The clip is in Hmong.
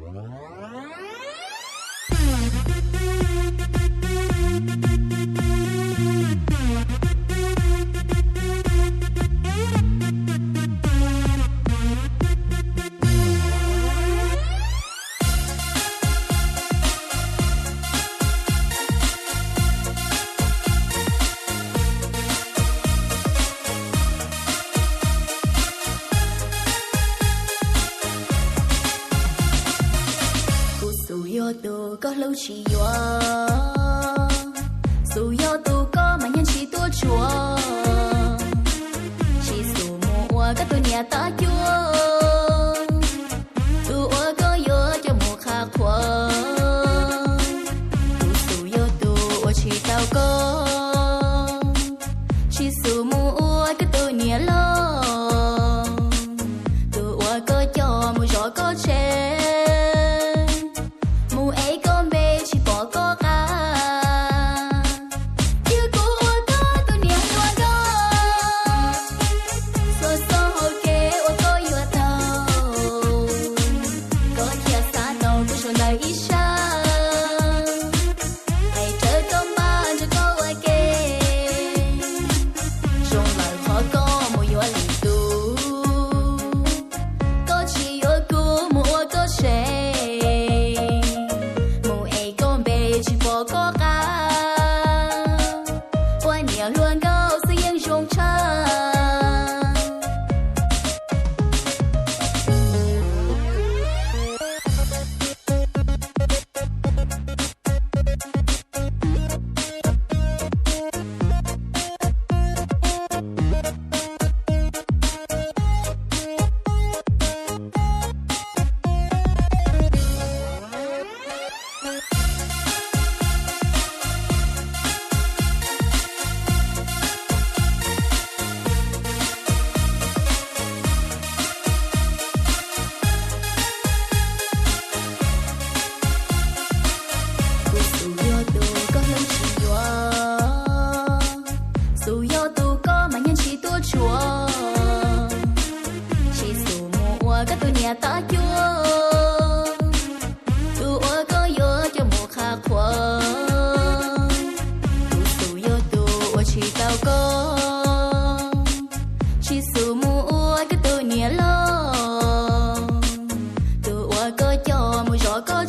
Kuv xub yog tus koj hlub tsis yuav, xub yog tus koj mas nyiaj tsis tuaj tsuav, tsis xub mus ua koj tus niam tab cuab, tus uas koj yuav coj mus qhab qhuas. Kuv xub yog tus ua tsis tau koj, tsis xub mus ua koj tus niam loj, tus uas koj coj mus zov koj tsev, mus ev koj npe tsis pom koj qab. Cia kuv ua koj tus niam hluas nkauj, xuas xov hauv kev uas koj yuav tau, koj thiaj xav tau kuv zoo ntawm ib sab. Hais rawv koj npaj nrog koj ua ke, zoo lawm qhov koj mus yuav lwm tus, koj tsis yuav kuv mus ua koj tsev, mus ev koj npe tsis pom koj qab. Ua niam hluas nkauj xwb yeej zoo tshaj. Kuv xub yog tus koj hlub tsis yuav, xub yog tus koj mas nyiaj tsis tuaj tsuav, tsis xub mus ua koj tus niam tab cuab, tus uas koj yuav coj mus qhab qhuas. Kuv xub yog tus ua tsis tau koj, tsis xub mus ua koj tus niam loj, tus uas koj coj mus zov koj